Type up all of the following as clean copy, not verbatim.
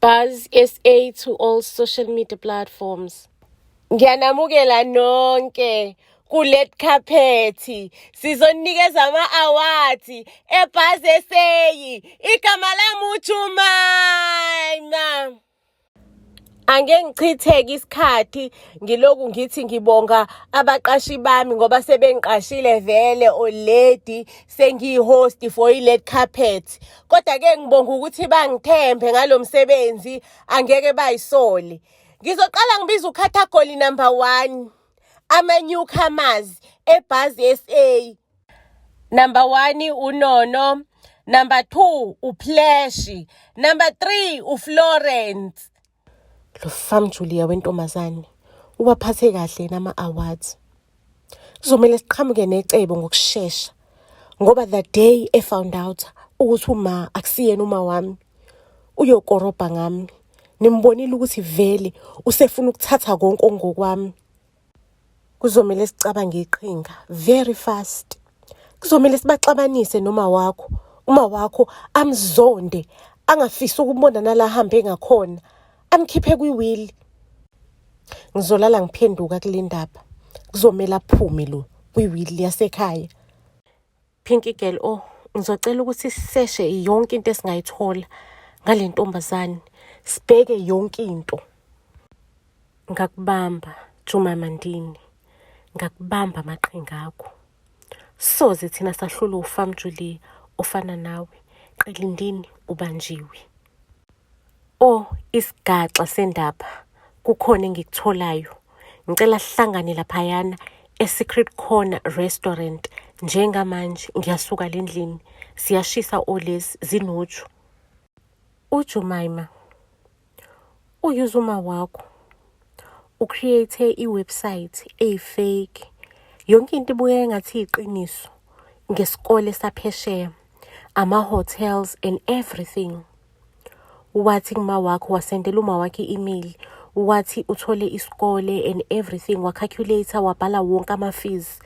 Buzz SA to all social media platforms. Ngiyanamukela nonke ku-Red Carpet. Sizonikeza ama-awards eBuzz SA. Igama lami uJumaima. Angeke ngichitheke isikhathi ngiloku ngithi ngibonga abaqashi bami ngoba sebengiqashile vele already sengiyi-host for i-Red Carpet. Kodwa-ke ngibonga ukuthi bangithembe ngalo msebenzi angeke bayisole. Ngizoqala ngibiza u-category number one, ama-newcomers eBuzz SA. Number one uNono, number two uPlash, number three uFlorence. Lo Fam Julia wentombazane uwaphathe kahle nama-awards. Kuzomele siqhamuke necebo ngokushesha ngoba the day e found out ukuthi uma akusiyena uma wami uyokorobha ngami. Nimbonile ukuthi vele usefuna ukuthatha konke okungokwami. Kuzomele sicabange iqhinga very fast. Kuzomele sibaxabanise noma wakho, uma wakho amzonde angafisi ukubona nala ahambe ngakhona, amkhiphe kwi-will. Ngizolala ngiphenduka kule ndaba. Kuzomele aphume lo kwi-will yasekhaya. Pinky girl, oh, ngizocela ukuthi siseshe yonke into esingayithola ngale ntombazane. Sibheke yonke into. Ngakubamba Juma Mandini. Ngakubamba amaqhinga akho. Soze thina sahlulwa uFam Julie ofana nawe. Qelindini ubanjiwe. Oh, isigaxa sendaba. Kukhona engikutholayo. Ngicela sihlangane laphayana e-Secret Corner Restaurant. Njengamanje ngiyasuka le ndlini. Siyashisa olezi zinoju. UJumaima uyuza uma wakho u-create i-website eyi-fake. Yonke into ibukeka engathi iyiqiniso ngesikole saphesheya, ama-hotels and everything. Wathi kuma wakho wasendela uma wakhe i-email wathi uthole isikole and everything wa-calculate wabhala wonke ama-fees.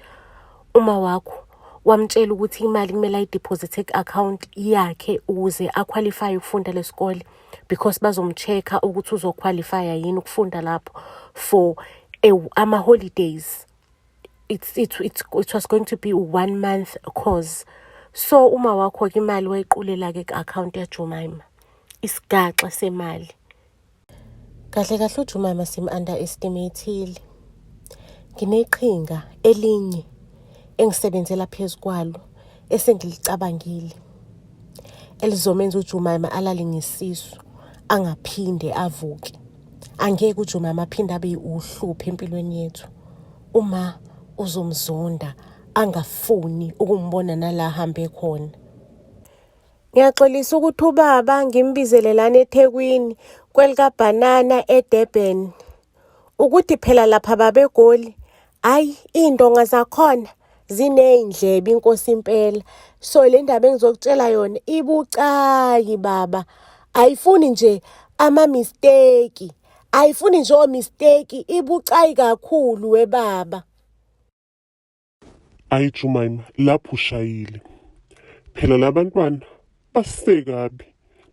Uma wakho wamtshela ukuthi imali kumele ayi-deposit ku-account yakhe ukuze a-qualify ukufunda lesikole because bazom-check-a ukuthi uzo-qualify-a yini ukufunda lapho for ama-holidays. It was going to be one month course. So uma wakho-ke imali wayiqulela-ke ku-account yaJumaima. Isigaxa semali. Kahle kahle uJumaima sim-underestimate-ile. Ngineqhinga elinye engisebenzela phezu kwalo esengilicabangile elizomenza uJumaima alale ngesisu angaphinde avuke. Angeke uJumaima aphinde abe uhlupho empilweni yethu. Uma uzomzonda angafuni ukumbona nala ahambe khona. Ngiyaxolisa ukuthi ubaba ngimbizele lana eThekwini kwelikaBhanana eDurban. Ukuthi phela lapha babeGoli, hhayi iy'ndonga zakhona ziney'ndlebe inkosi impela. So le ndaba engizokutshela yona ibucayi baba. Ayifuni nje ama-mistake, ayifuni nje o-mistake, ibucayi kakhulu we baba. Ayi Jumaima, lapho ushayile. Phela labantwana basekabi.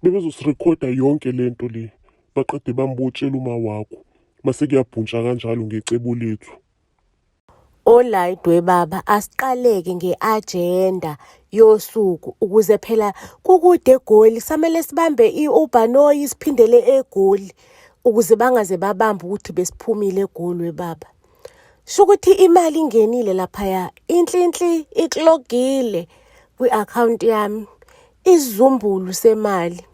Bebezosirekhoda yonke lento le. Baqede bambotshela uma wakho. Mase kuyabhuntsha kanjalo ngecebo lethu. Alright we baba, asiqaleke nge-agenda yosuku ukuze phela kukude eGoli samele sibambe i-Uber noyi siphindele eGoli ukuze bangaze babambe ukuthi besiphumile eGoli we baba. Sho ukuthi imali ingenile laphaya inhlinhli iklogile kwi-account yami isizumbulu semali.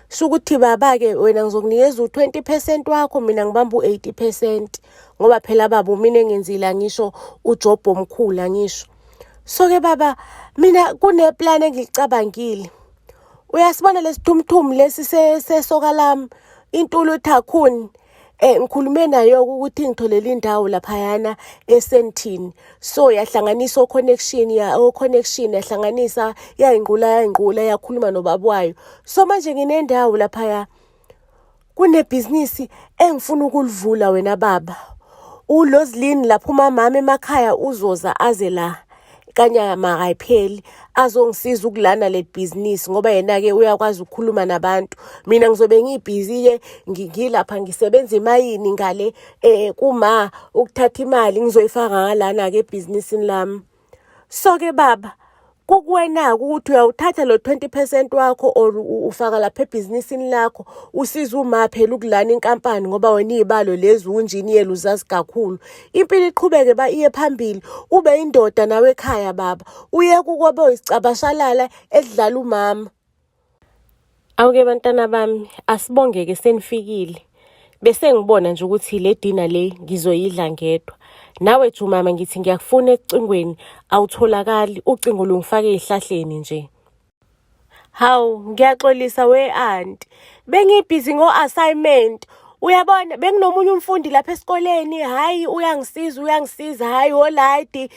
Sho ukuthi baba-ke wena ngizokunikeza u-20% wakho mina ngibamba u-80% ngoba phela baba umina engenzile angisho ujobho omkhulu angisho. So-ke baba mina kune-plan engilicabangile. Uyasibona lesithumthumu lesi sesoka lami intulu thakhuni. Ngikhulume nayo ukuthi ngitholele indawo laphayana eSandton. So yahlanganisa o-connection ya o-connection yahlanganisa yayingqula yayingqula yakhuluma nobaba wayo. So manje nginendawo laphaya kunebhizinisi engifuna ukulivula wena baba. ULozlin lapho umamami emakhaya uzoza aze la. Kanyama ayipheli azongisiza ukulana le bhizinisi ngoba yena-ke uyakwazi ukukhuluma nabantu. Mina ngizobe ngibhizi-ke ngilapha ngisebenza imayini ngale kuma ukuthatha imali ngizoyifaka ngalana-ke ebhizinisini lami. So-ke baba, kukuwena-ke ukuthi uyawuthatha lo 20% wakho or ufaka lapha ebhizinisini lakho usize uma phela ukulana inkampani ngoba wena iy'balo lezi unjiniyela uzazi kakhulu. Impilo iqhubeke ba iye phambili, ube indoda nawe ekhaya baba, uyeke ukobe uyisicabashalala esidlala umama. Awuke bantwana bami, asibongeke senifikile. Bese ngibona nje ukuthi le dina le ngizoyidla ngedwa. Nawe Jumama ngithi ngiyakufuna ecingweni, awutholakali, ucingo lungifake ezihlahleni nje. Hawu, ngiyaxolisa we anti. Bengibhizi ngo-assignment. Uyabona benginomunye umfundi lapha esikoleni, hhayi uyangisiza uyangisiza, hhayi wolayidi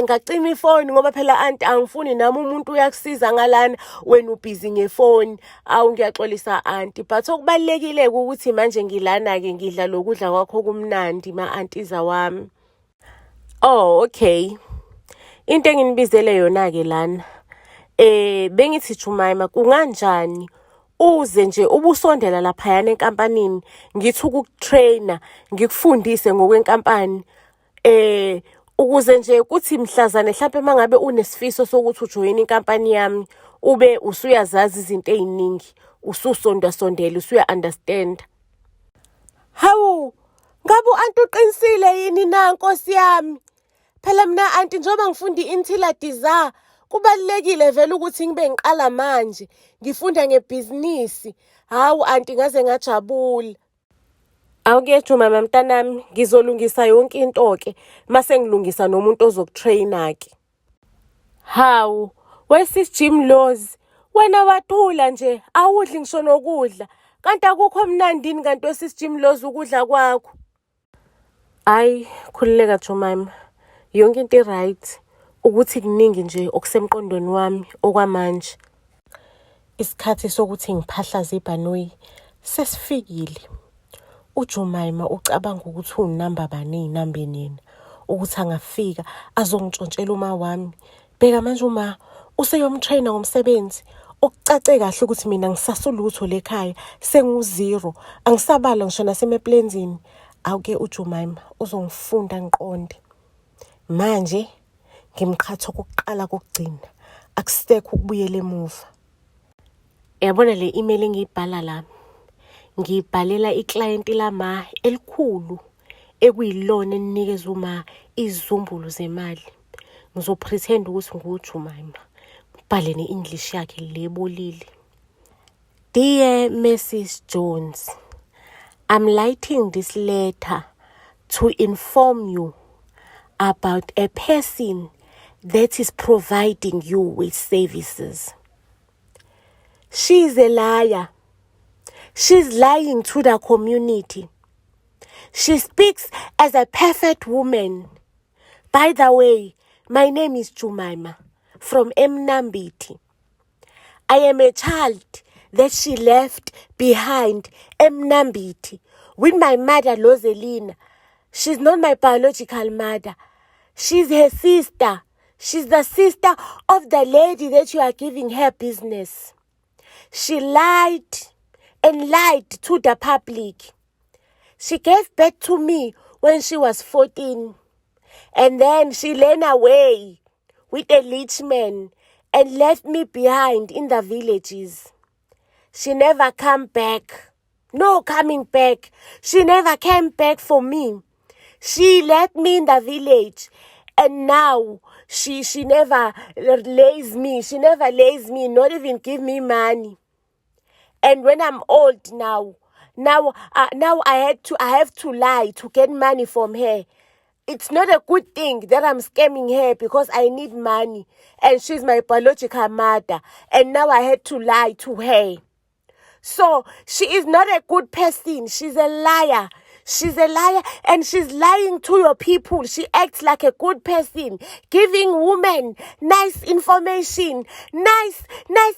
ngacima ifoni ngoba phela anti angifuni nami umuntu uyakusiza ngalana wena ubhizi ngefoni. Awu ngiyaxolisa anti, but okubalulekile-ke ukuthi manje ngilana-ke ngidla lokudla kwakho kumnandi ma-antiza wami. Oh, okay. Into enginibizele yona-ke lana, bengithi Jemima kunganjani uze nje ubusondela laphayana enkampanini ngithi ukuku-train-a ngikufundise ngokwenkampani ukuze nje kuthi mhlazane hlampe uma ngabe unesifiso sokuthi ujoyine inkampani yami ube usuyazazi izinto ey'ningi ususondasondela usuya-understand-a. Hawu, ngabe u-anti uqinisile yini na nkosi yami? Phela mina anti njengoba ngifunda i-interior design kubalulekile vele ukuthi ngibe ngiqala manje ngifunda ngebhizinisi. Hawu anti ngaze ngajabula. Awuke Jumama mntanami, ngizolungisa yonke into-ke mase ngilungisa nomuntu ozoku-train-a-ke. Hawu, we-sis Jim Lozi, wena wathula nje awudli ngisho nokudla. Kanti akukho mnandini kanti we-sis Jim Lozi ukudla kwakho. Hhayi, khululeka Jemima, yonke into i-right. Ukuthi kuningi nje okusemqondweni wami okwamanje. Isikhathi sokuthi ngiphahlaze ibhanoyi sesifikile. UJemima ucabanga ukuthi uwunamba bani ey'nambeni yena, ukuthi angafika azongitshontshela uma wami. Bheka manje uma useyom-train-a ngomsebenzi okucace kahle ukuthi mina ngisasulutho le ekhaya sengiwu-zero, angisabalwa ngisho nasemeplenzini. Awuke uJemima uzongifunda ngiqonde. Manje ngimqhatha okokuqala kokugcina, akusekho ukubuyela emuva. Yabona le email engiyibhala la, ngiyibhalela iklayenti lama elikhulu ekuyilona elinikeza uma izizumbulu zemali. Ngizo-pretend ukuthi nguJemima, ngibhale ne-English yakhe le ebolile. Dear Mrs. Jones, I'm writing this letter to inform you about a person that is providing you with services. She is a liar. She's lying to the community. She speaks as a perfect woman. By the way, my name is Jemima from Emnambithi. I am a child that she left behind Emnambithi with my mother Lozelina. She's not my biological mother. She's her sister. She's the sister of the lady that you are giving her business. She lied and lied to the public. She gave birth to me when she was 14. And then she ran away with a rich man and left me behind in the villages. She never come back. No coming back. She never came back for me. She left me in the village and now she never lays me. She never lays me, not even give me money. And when I'm old now, now I have to lie to get money from her. It's not a good thing that I'm scamming her because I need money and she's my biological mother and now I had to lie to her. So she is not a good person. She's a liar. She's a liar and she's lying to your people. She acts like a good person, giving women nice information, nice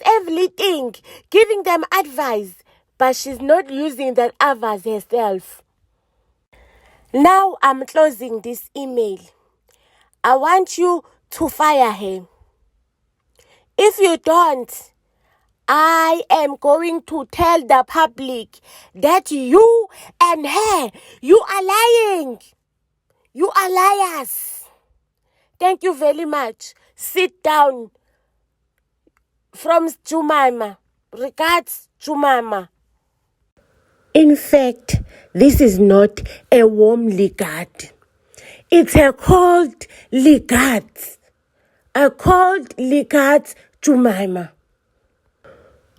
everything, giving them advice, but she's not using that advice herself. Now I'm closing this email. I want you to fire her. If you don't, I am going to tell the public that you and her, you are lying. You are liars. Thank you very much. Sit down. From Jumama. Regards, Jumama. In fact, this is not a warm regard. It's a cold regard. A cold regard, Jumama.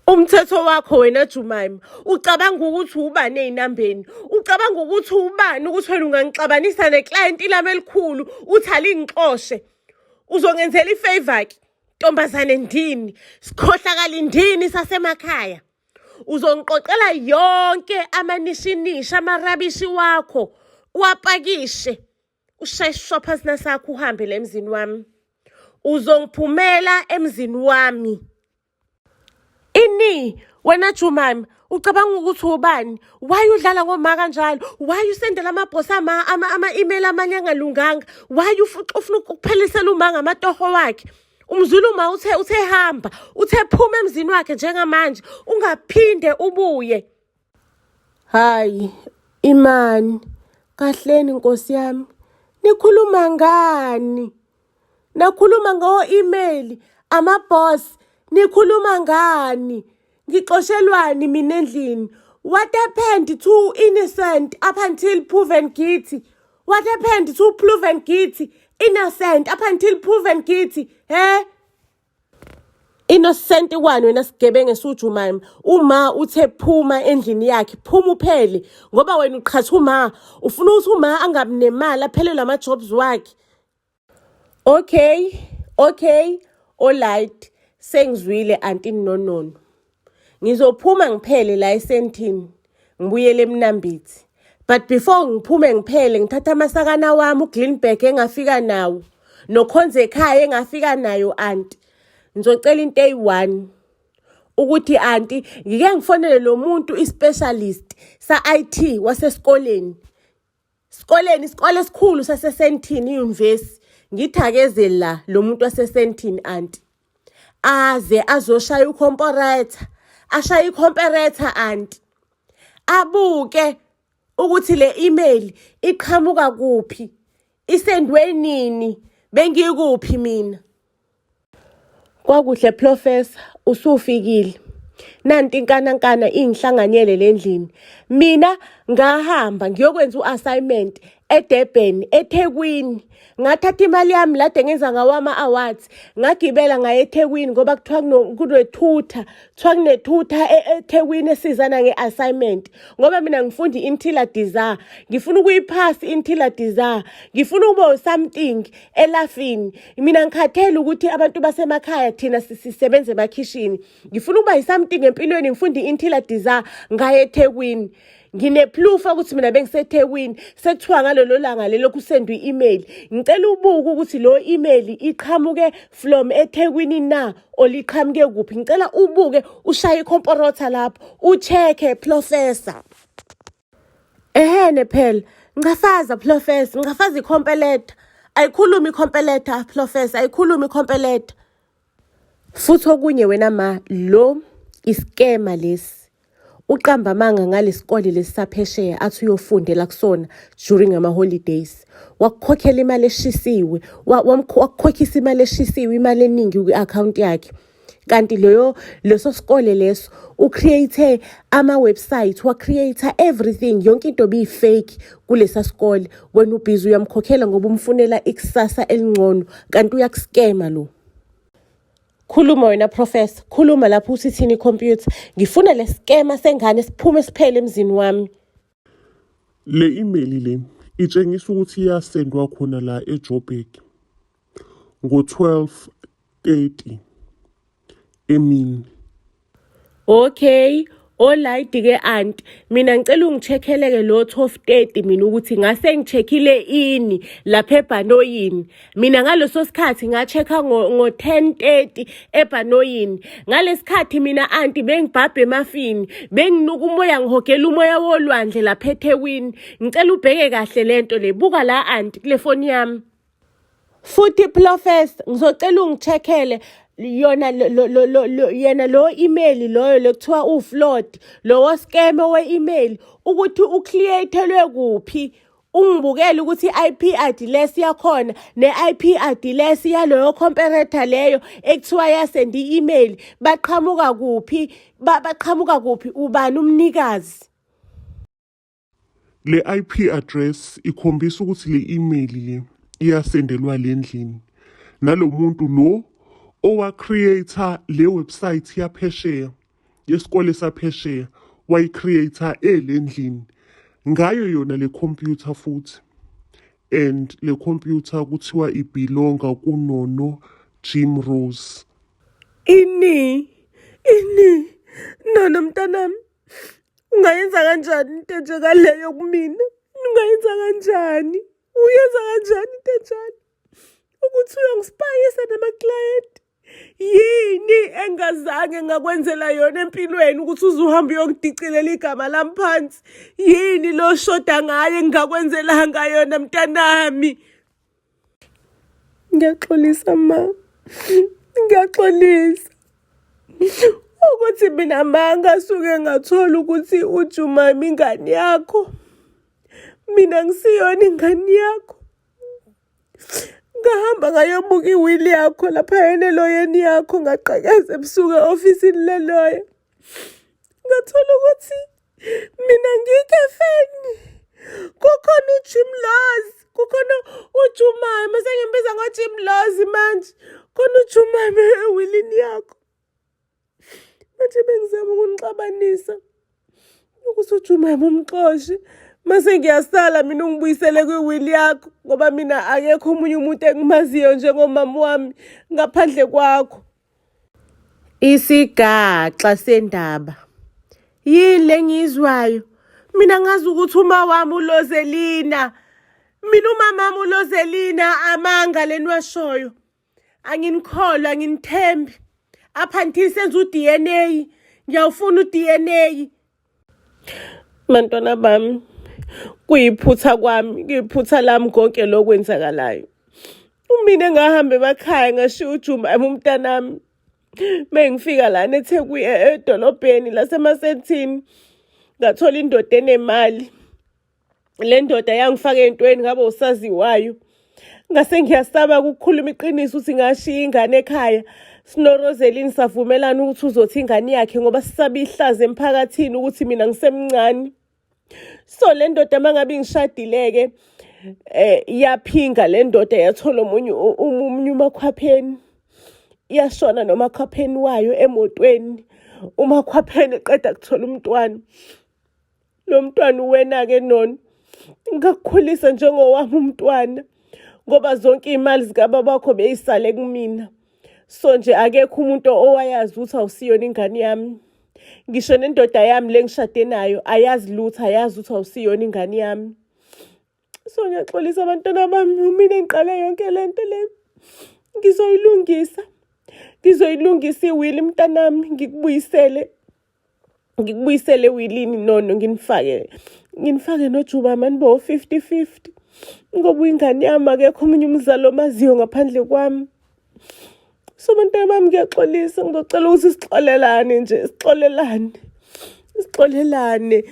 Umthetho wakho wena Jumama, ucabanga ukuthi ubani ezinambeni? Ucabanga ukuthi ubani ukuthi wena ungangixabanisa neclient lami elikhulu uthi alingixoshe? Uzongenzela ifavor ke ntombazane ndini, sikhohlakala ndini sasemakhaya. Uzongiqoqela yonke amanishinisha amarabishi wakho uwapakishe ushaye isishophasina sakho uhambe la emzini wami. Uzongiphumela emzini wami. Ini wena Jumama ucabanga ukuthi ubani? Why udlala ngoma kanjalo? Why usendela amabhosi ama ama-email amanye angalunganga? Why ufuna ukuphelisela uma ngamatoho wakhe? Umzulu uma uthe hamba, uthe phuma emzini wakhe njengamanje, ungaphinde ubuye. Hayi, imani, kahleni Nkosi yami. Nikhuluma ngani? Nakhuluma ngo-email, ama-boss, nikhuluma ngani? Ngixoshelwani mina endlini? What happened to innocent up until proven guilty? What happened to proven guilty? Innocent up until proven guilty, eh? Innocent kwani wena sigebengu esujumama? Uma uthe phuma endlini yakhe, phuma uphele ngoba wena uqhatha uma, ufuna ukuthi uma angabi nemali aphelelwe ama-jobs wakhe. Okay, okay, alright. Sengizwile anti Nonono. Ngizophuma ngiphele la esentini, ngibuyele eMnambithi. But before ngiphume ngiphele ngithatha amasakana wami uGreenberg engafika nawo nokhonze ekhaya engafika nayo anti. Ngizocela into eyi-one ukuthi anti ngike ngifonele lo muntu i-specialist sa-IT wasesikoleni. Sikoleni isikole esikhulu saseSentini University. Ngithi akeze la lo muntu waseSentini anti. Aze azoshaya ukhomporetha. Ashaye ikhomperetha anti. Abuke ukuthi le email iqhamuka kuphi. Isendwe nini? Bengikuphi mina? Kwakuhle Professor, usufikile. Nanti inkanankana ingihlanganyele le ndlini. Mina ngahamba ngiyokwenza u-assignment eDurban, eThekwini. Ngathatha imali yami lade ngenza ngawo ama-awards, ngagibela ngaya eThekwini ngoba kuthiwa kunethutha, kuthiwa kunethutha eThekwini esizana nge-assignment. Ngoba mina ngifunda i-interior design, ngifuna ukuyiphasa i-interior design, ngifuna ukuba something elafini. Mina ngikhathele ukuthi abantu basemakhaya thina sisebenza emakhishini. Ngifuna ukuba yi-something empilweni, ngifunda i-interior design, ngaya eThekwini. Ngine-proof ukuthi mina bengiseThekwini, sekuthiwa ngalelo langa lelo kusendwa i-email. Ngicela ubuke ukuthi lo email iqhamuke from eThekwini na or iqhamuke kuphi. Ngicela ubuke ushaye ikhomporotha lapho, ucheck-e Professor. Ehene phela, ngichafaza Professor, ngichafaza ikhompeletha. Ayikhulumi ikhompeletha Professor, ayikhulumi ikhompeletha. Futhi okunye wena ma, lo iskema lesi. Uqamba amanga ngalesikole lesi saphesheya athi uyofundela kusona during ama-holidays. Wakukhokhela imali eshisiwe, wakukhokhisa imali eshisiwe, imali eningi kwi-akhawunti yakhe. Kanti leyo leso sikole leso ucreate ama-website, wa-create everything, yonke into biyi-fake kulesa sikole. Wena ubhizi uyamkhokhela ngoba umfunela ikusasa elingcono, kanti uyakuskema lo. Khuluma wena Professor, khuluma lapho usithini ikhompyutha. Ngifuna le skema sengane siphume siphele emzini wami. Le email le itshengisa ukuthi iyasendwa khona la eJoburg ngo-12:30 emini. Okay, alright ke anti. Mina ngicela ungicheckele lo 12:30 mina ukuthi ngase ngicheckile ini lapha ebhanoyini. Mina ngaleso sikhathi ngachecka ngo 10:30 ebhanoyini. Ngalesikhathi mina anti bengibhabha emafini, benginuka umoya ngihogela umoya wolwandle lapha eThekwini. Ngicela ubheke kahle lento le. Buka la anti kule foni yami. Futhi Professor ngizocela ungi-check-ele yona lo yena lo email loyo lekuthiwa uFlood lowo scam we-email ukuthi ucreatelwe kuphi ungibukele ukuthi i-IP address yakhona ne-IP address yaloyo comparator leyo ekuthiwa yasenda i-email baqhamuka kuphi baqhamuka kuphi ubani umnikazi. Le IP address ikhombisa ukuthi le email le iyasendelwa le ndlini nalo muntu lo owa-create-a le website yaphesheya yesikole saphesheya wayi-create-a ele ndlini ngayo yona le computer futhi and le computer kuthiwa ibhilonga kuNono Jim Rose. Ini ini Nono mntanami ungayenza kanjani into enjengaleyo kumina? Ungayenza kanjani? Uyenza kanjani into enjalo? Ukuthi uyongisipayisa namaklayenti? Yini engazange ngakwenzela yona empilweni ukuthi uze uhambe uyongidicilela igama lami phansi? Yini lo shoda ngayo engingakwenzelanga yona mntanami? Ngiyaxolisa ma. Ngiyaxolisa. Ukuthi mina ma ngasuke ngathola ukuthi uJumama ingane yakho. Mina ngisiyona ingane yakho. Ngahamba ngayobuka iwili yakho laphayana eloyeni yakho ngaqhekeza ebusuku e-ofisini leloya. Ngathola ukuthi mina ngikefeni kukhona uJim Laws kukhona uJumame sengimbiza ngoJim Laws manje khona uJumame ewilini yakho manje bengizama ukunixabanisa ukuthi uJumame umxoshe mase ngiyasala mina ungibuyisele kwiwili yakho ngoba mina akekho omunye umuntu engimaziyo njengomama wami ngaphandle kwakho. Isigaxa sendaba. Yini le ngiyizwayo? Mina ngazi ukuthi uma wami uLozelina. Mina umama wami uLozelina amanga leniwashoyo. Anginikholwa, anginithembi. Up until senza u-DNA. Ngiyawufuna u-DNA. Bantwana bami, kuyiphutha kwami, kuyiphutha lami konke lokhu kwenzakalayo. Umina engahamba emakhaya ngashiya uJuma umntanami. Mengifika lana eThekwini edolobheni laseMasenthini ngathola indoda enemali. Le ndoda yangifaka ey'ntweni ngabe usaziwayo. Ngase ngiyasaba ukukhuluma iqiniso ukuthi ngashiya ingane ekhaya. SinoRoselyn savumelana ukuthi uzothi ingane yakhe ngoba sisaba ihlazo emphakathini ukuthi mina ngisemncane. So le ndoda uma ngabe ingishadile-ke yaphinga le ndoda yathola omunye omunye umakhwapheni. Yashona nomakhwapheni wayo emotweni. Umakhwapheni eqeda kuthola umntwana. Lo mntwana uwena-ke Nono. Ngakukhulisa njengowami umntwana ngoba zonke iy'mali zikababakho beyisale kumina. So nje akekho umuntu owayazi ukuthi awusiyona ingane yami. Ngisho nendoda yami le ngishade nayo ayazi lutho, ayazi ukuthi awusiyona ingane yami. So ngiyaxolisa abantwana bami, mina ngiqale yonke le nto le. Ngizoyilungisa. Ngizoyilungisa iwili mntanami, ngikubuyisele ngikubuyisele ewilini nono nginifake nginifake nojuba mani bo 50 50 ngoba uyingane yami akekho omunye umzali omaziyo ngaphandle kwami. So bantwana bami ngiyaxolisa ngizocela ukuthi sixolelane nje sixolelane sixolelane.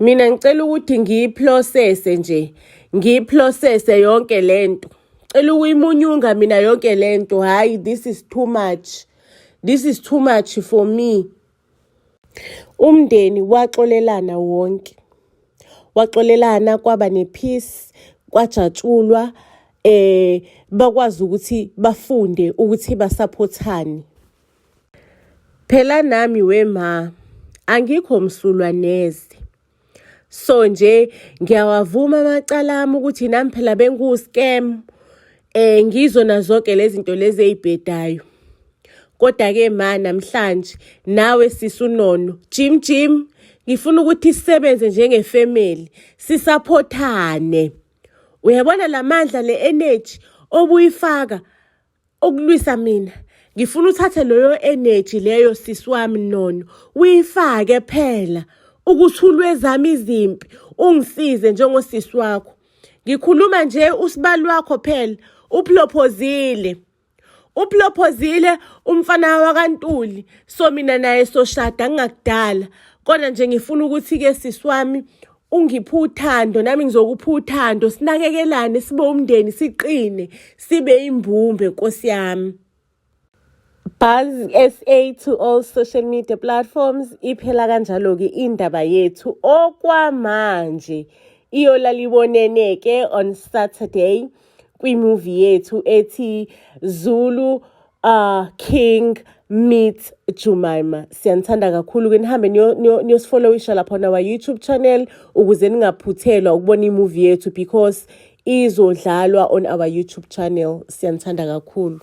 Mina ngicela ukuthi ngiyiprocesse nje ngiyiprocesse yonke lento. Cela ukuyimunyunga mina yonke lento. Hhayi this is too much. This is too much for me. Umndeni waxolelana wonke. Waxolelana kwaba ne-peace, kwajatshulwa bakwazi ukuthi bafunde ukuthi basaphothane. Phela nami wema angikho msulwa neze. So nje ngiyawavuma amacala ami ukuthi nami phela bengiwu-scam ngizona zonke lezi zinto lezi ey'bhedayo. Kodwa-ke ma namhlanje nawe sisi uNono, Jim Jim, ngifuna ukuthi sisebenze njengefamily, sisaphothane. Uyabona la mandla le energy obuyifaka ukulwisa mina ngifuna uthathe leyo energy leyo sisi wami Nono uyifake phela ukuthi ulwe ezami izimpi ungisize njengosisi wakho. Ngikhuluma nje usibali wakho phela uplophozile. Uplophozile umfana wakaNtuli so mina naye soshada ngingakudala. Kodwa nje ngifuna ukuthi ke sisi wami ungiphe uthando nami ngizokupha uthando sinakekelane sibe umndeni siqine sibe imbumbe nkosi yami. Buzz SA to all social media platforms iphela kanjalo-ke indaba yethu okwamanje iyolalibonene ke on Saturday kwimovie yethu ethi Zulu King meets Jemima. Siyanithanda kakhulu ke nihambe niyosifollowisha lapha on our YouTube channel ukuze ningaphuthelwa ukubona imovie yethu because izodlalwa on our YouTube channel. Siyanithanda kakhulu.